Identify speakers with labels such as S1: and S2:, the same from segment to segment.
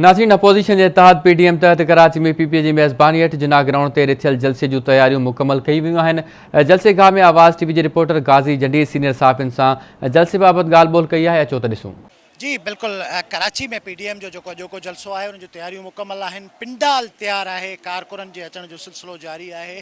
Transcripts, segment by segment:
S1: ناظرين اپوزيشن جي اتحاد پي ڊي ايم تحت ڪراچي ۾ پي پي جي ميزباني هيٺ جناح گرائونڊ تي رٿيل جلسي جون تياريون مڪمل ڪئي ويون آهن جلسي گاهه ۾ آواز ٽي وي جي رپورٽر غازي جنڊير سينيئر صحافين سان جلسي بابت ڳالهه ٻولهه ڪئي آهي اچو ته ڏسون.
S2: جي بلڪل ڪراچي ۾ پي ڊي ايم جو جيڪو اڄوڪو جلسو آهي ان جون تياريون مڪمل آهن پنڊال تيار آهي ڪارڪنن جي اچڻ جو سلسلو جاري آهي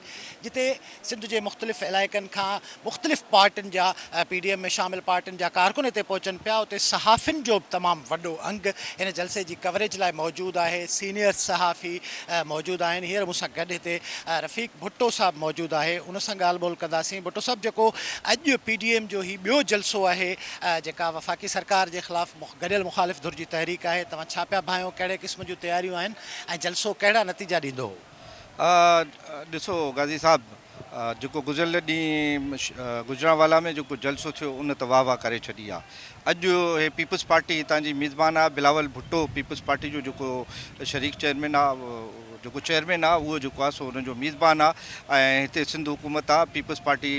S2: جتي سنڌ جي مختلف علائقن کان مختلف پارٽين جا پي ڊي ايم ۾ شامل پارٽين جا ڪارڪن هتي پهچن پيا اتي صحافين جو به تمام وڏو انگ هن جلسي جي ڪوريج لاء موجود آهي سينيئر صحافي موجود آهن هينئر مون سان گڏ هتي رفيق ڀٽو صاحب موجود آهي ان سان ڳالهه ٻولهه ڪنداسين ڀٽو صاحب جيڪو اڄ پي ڊي ايم جو هي ٻيو جلسو آهي جيڪا وفاقي سرڪار جي خلاف گڏيل مخالف ڌر جي تحريڪ آهي توهان ڇا پيا ڀانئيو ڪهڙي قسم جون تياريون آهن ۽ جلسو ڪهڙا نتيجا ڏيندو؟
S3: ڏسو غازي صاحب جيڪو گذريل ڏينهن گجرانوالا ۾ جيڪو جلسو ٿيو ان ته واهه واهه ڪري ڇڏي آ اڄ هي پيپلز پارٽي هتان جي ميزبان آ بلاول ڀٽو پيپلز پارٽي جو جيڪو شريڪ چيئرمين آ جيڪو چيئرمين آ اهو جيڪو آ سو ان جو ميزبان آ ۽ هتي سنڌ حڪومت آ پيپلز پارٽي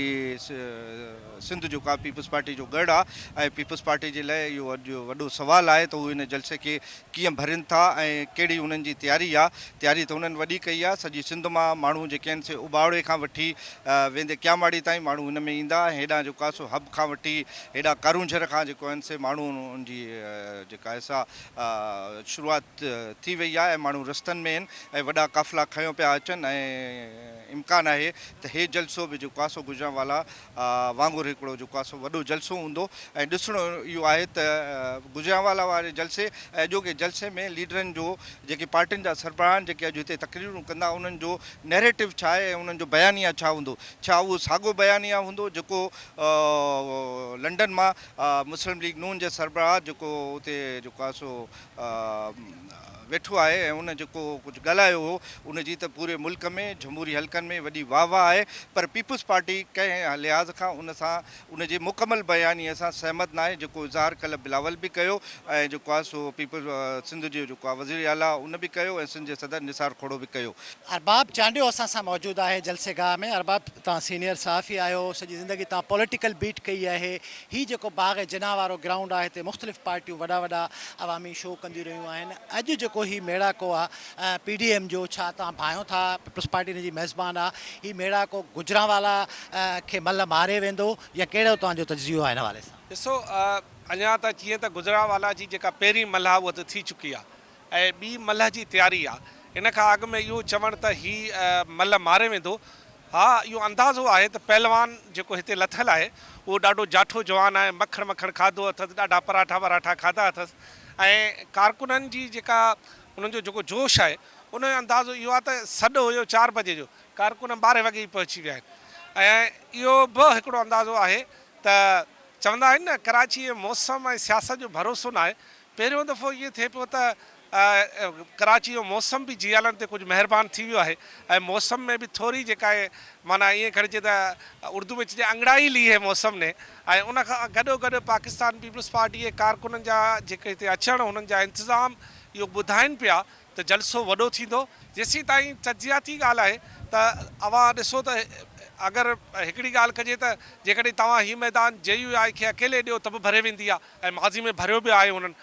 S3: سنڌ جيڪو آ پيپلز پارٽي جو ڳڙهه آ ۽ پيپلز پارٽي جي لاء اهو اڄ وڏو سوال آهي ته هو هن جلسي کي ڪيئن ڀرين ٿا ۽ ڪهڙي انهن جي تياري آ، تياري ته انهن وڏي ڪئي آ، سڄي سنڌ مان ماڻهو جيڪي آهن سي اٻاوڙي کان وٺي ويندي ڪياماڙي تائين ماڻهو هن ۾ ايندا ۽ هيڏانهن جيڪو آ سو حب کان وٺي هيڏانهن ڪارونجهر کان جيڪو آهن سي ماڻهو ان جي جيڪا آهي سا شروعات ٿي وئي آ ۽ ماڻهو رستن ۾ آهن ۽ وڏا قافلا کنيو پيا اچن ۽ امڪان آهي ته هي جلسو به جيڪو آ سو گجرانوالا وانگر هڪڙو جيڪو آهي سو وڏو جلسو هوندو ۽ ڏسڻو اهو آهي ته گجرانوالا واري جلسي ۽ اڄوڪي جلسي ۾ ليڊرن جو جيڪي پارٽين جا سربراهن جيڪي اڄ هتي تقريرون ڪندا انهن جو نيريٽو ڇا آهي ۽ انهن جو بيانيه ڇا هوندو ڇا اهو ساڳو بيانيه هوندو جيڪو لنڊن مان مسلم ليگ نون جي سربراهه جيڪو اتي جيڪو آهي سو ويٺو آهي ۽ ان جيڪو ڪجهه ڳالهايو هو ان جي ته پوري ملڪ ۾ جمهوري حلقن ۾ وڏي واهه واهه آهي پر پيپلز پارٽي ڪنهن لحاظ کان ان سان ان جي مڪمل بيانيي سان سهمت ناهي جيڪو اظهار ڪلهه بلاول به ڪيو ۽ جيڪو آهي سو پيپلز سنڌ جي جيڪو آهي وزير اعليٰ ان به ڪيو ۽ سنڌ جي صدر نثار کهڙو به ڪيو.
S2: ارباب چانڊيو اسان سان موجود آهي جلسي گاهه ۾ ارباب توهان سينيئر صحافي آهيو سڄي زندگي توهان پوليٽيڪل بيٽ ڪئي آهي هي جيڪو باغ جناح وارو گرائونڊ آهي هتي مختلف پارٽيون وڏا وڏا عوامي شو ڪنديون رهيون آهن اڄ جيڪو هي ميڙاڪو آ پي ڊي ايم جو ڇا توهان ڀانئيو ٿا پيپلز پارٽي ان جي ميزبان آ هي ميڙاڪو گجرانوالا کي ملهه ماري ويندو يا ڪهڙو توهان جو تجزيو آ هن حوالي سان؟
S4: ڏسو اڃا ته جيئن ته گجرانوالا جي جيڪا پهرين ملهه آ اها ته ٿي چڪي آ ۽ ٻي ملهه جي تياري آ ان کان اڳ ۾ اهو چوڻ ته هي ملهه ماري ويندو ها اهو اندازو آهي ته پهلوان جيڪو هتي لٿل آهي اهو ڏاڍو جاٺو جوان آهي مکڻ مکڻ کاڌو اٿس ڏاڍا پراٺا وراٺا کاڌا اٿس ۽ ڪارڪنن جي جيڪا انهن جو جيڪو جوش آهي ان جو اندازو اهو آهي ته سڏ هيو چار بجي جو ڪارڪن ٻارهين وڳي ئي پهچي ويا آهن ۽ اهو به هڪڙو اندازو آهي ته چوندا آهن نه ڪراچي جي موسم ۽ سياست جو ڀروسو ناهي پهريون دفعو ائين ٿئي پيو ته ڪراچي جو موسم به جيالن تي ڪجهه مهربان ٿي ويو آهي ۽ موسم ۾ به ٿوري جيڪا آهي معنيٰ ائين کڻجي ته اردو ۾ چئجي انگڙائي لي هي موسم ني ۽ ان کان گڏو گڏ پاڪستان پيپلز پارٽي جي ڪارڪنن جا جيڪي هتي اچڻ هنن جا انتظام اهو ٻڌائين پيا ته جلسو وڏو ٿيندو. جيسين تائين تجزياتي ڳالهه آهي ته اوهان ڏسو ته اگر هڪڙي ڳالهه ڪجي ته جيڪڏهن توهان هي ميدان جي يو آء کي اڪيلي ڏيو ته به ڀري ويندي آهي ۽ ماضي ۾ ڀريو به آهي هنن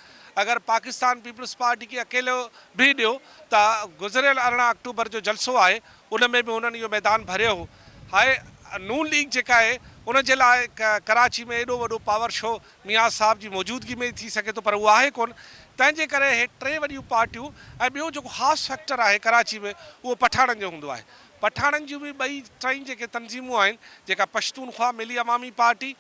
S4: اگر پاڪستان پيپلز پارٽي کي اڪيلو به ڏيو ته گذريل 18 آڪٽوبر جو جلسو آهي ان ۾ به هنن اهو ميدان ڀريو هو هاء نون ليگ جيڪا آهي ان جي لاء ڪراچي ۾ ايڏو وڏو پاور شو ميان صاحب جي موجودگي ۾ ئي ٿي سگهي ٿو پر اهو آهي ڪونه تنهن جي ڪري اهي ٽي وڏيون پارٽيون ۽ ٻيو جيڪو خاص فيڪٽر آهي ڪراچي ۾ اهو پٺاڻن جو هوندو آهي پٺاڻن جون به ٻئي ٽئي جيڪي تنظيمون آهن جيڪا پشتونخوا ملي عوامي پارٽي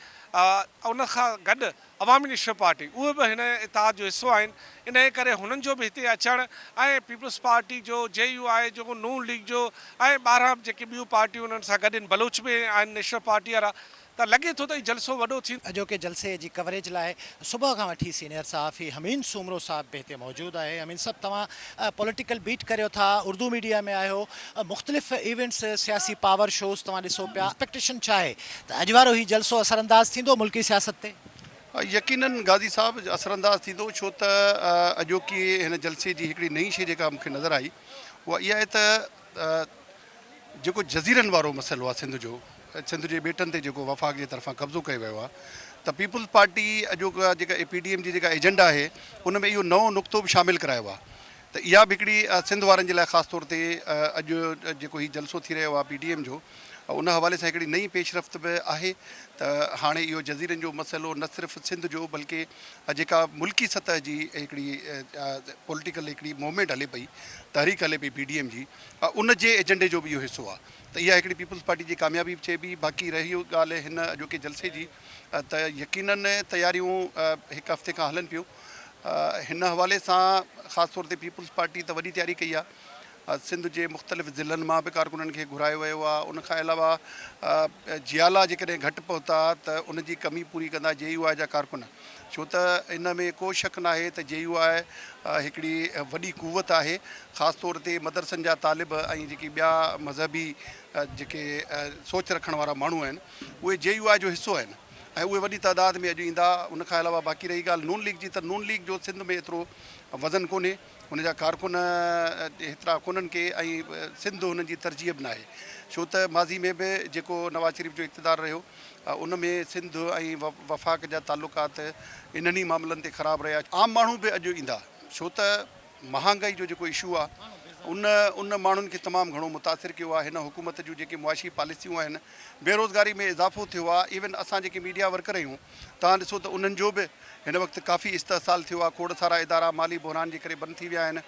S4: ان کان گڏ عوامي نيشنل پارٽي اهي به هن اتحاد جو حصو آهن انهي ڪري هنن جو به هتي اچڻ ۽ پيپلز پارٽي جو جي يو آء جو نون ليگ جو ۽ 12 جيڪي ٻيون پارٽيون انهن سان گڏ آهن بلوچ به آهن نيشنل پارٽي وارا ته لڳي ٿو ته هي جلسو وڏو ٿيندو.
S2: اڄوڪي جلسي جي ڪوريج لاء صبح کان وٺي سينئر صحافي حميد سومرو صاحب به هتي موجود آهي. حميد صاحب توهان پوليٽيڪل بيٽ ڪريو ٿا، اردو ميڊيا ۾ آهيو، مختلف ايونٽس، سياسي پاور شوز توهان ڏسو پيا، ايڪسپيڪٽيشن ڇا آهي ته اڄ وارو هي جلسو اثرانداز ٿيندو ملڪي سياست تي؟
S5: يقينن غازي صاحب اثرانداز ٿيندو ڇو ته اڄوڪي هن جلسي جي هڪڙي نئين شيء جيڪا مون کي نظر آئي اها اها آهي ته جيڪو جزيرن وارو مسئلو آهي سنڌ جو، سنڌ جي ٻيٽن تي جيڪو وفاق جي طرفان قبضو ڪيو ويو آهي ته پيپلز پارٽي اڄوڪا جيڪا اي پي ڊي ايم جي جيڪا ايجنڊا آهي ان ۾ اهو نئون نقطو به شامل ڪرايو آهي. ته اها به هڪڙي سنڌ وارن جي لاء خاص طور تي اڄ جيڪو هي جلسو ٿي رهيو آهي پي ڊي ايم جو ان حوالي سان هڪڙي نئين پيش رفت به آهي ته هاڻي اهو جزيرن جو مسئلو نه صرف سنڌ جو بلڪه جيڪا ملڪي سطح جي هڪڙي پوليٽيڪل هڪڙي موومينٽ هلي پئي تحريڪ هلي پئي پي ڊي ايم جي ان جي ايجنڊي جو به اهو حصو آهي ته اها هڪڙي پيپلز پارٽي جي ڪاميابي به چئبي باقي رهي ڳالهه هن اڄوڪي جلسي جي ته يقينن تياريون هڪ هفتي کان هلن پيون هن حوالي سان خاص طور تي پيپلز پارٽي ته وڏي تياري ڪئي آهي سنڌ جي مختلف ضلعن مان به ڪارڪنن کي گهرايو ويو آهي ان کان علاوه جيالا جيڪڏهن گهٽ پهتا ته ان جي ڪمي پوري ڪندا جي يو آء جا ڪارڪن ڇو ته ان ۾ ڪو شڪ ناهي ته جي يو آء هڪڙي وڏي قوت آهي خاص طور تي مدرسن جا طالب ۽ جيڪي ٻيا مذهبي جيڪي سوچ رکڻ وارا ماڻهو آهن اهي جي يو آء جو حصو آهن ۽ اهي وڏي تعداد ۾ اڄ ايندا. ان کان علاوه باقي رهي ڳالهه نون ليگ جي ته نون ليگ جو سنڌ ۾ ايترو وزن ڪونهي، ان جا ڪارڪن ايترا ڪونهن ڪي ۽ سنڌ هنن جي ترجيح به ناهي ڇو ته ماضي ۾ به جيڪو نواز شريف جو اقتدار رهيو ان ۾ سنڌ ۽ وفاق جا تعلقات انهن ئي معاملن تي خراب رهيا. عام ماڻهو به اڄ ايندا ڇو ته مهانگائي جو جيڪو اشو آهي ان ان ماڻهن کي تمام گهڻو متاثر ڪيو آهي هن حڪومت جون جيڪي معاشي پاليسيون آهن بيروزگاري ۾ اضافو ٿيو آهي ايون اسان جيڪي ميڊيا ورڪر آهيون توهان ڏسو ته انهن جو به هن وقت ڪافي استحصال ٿيو آهي کوڙ سارا ادارا مالي بحران جي ڪري بند ٿي ويا آهن.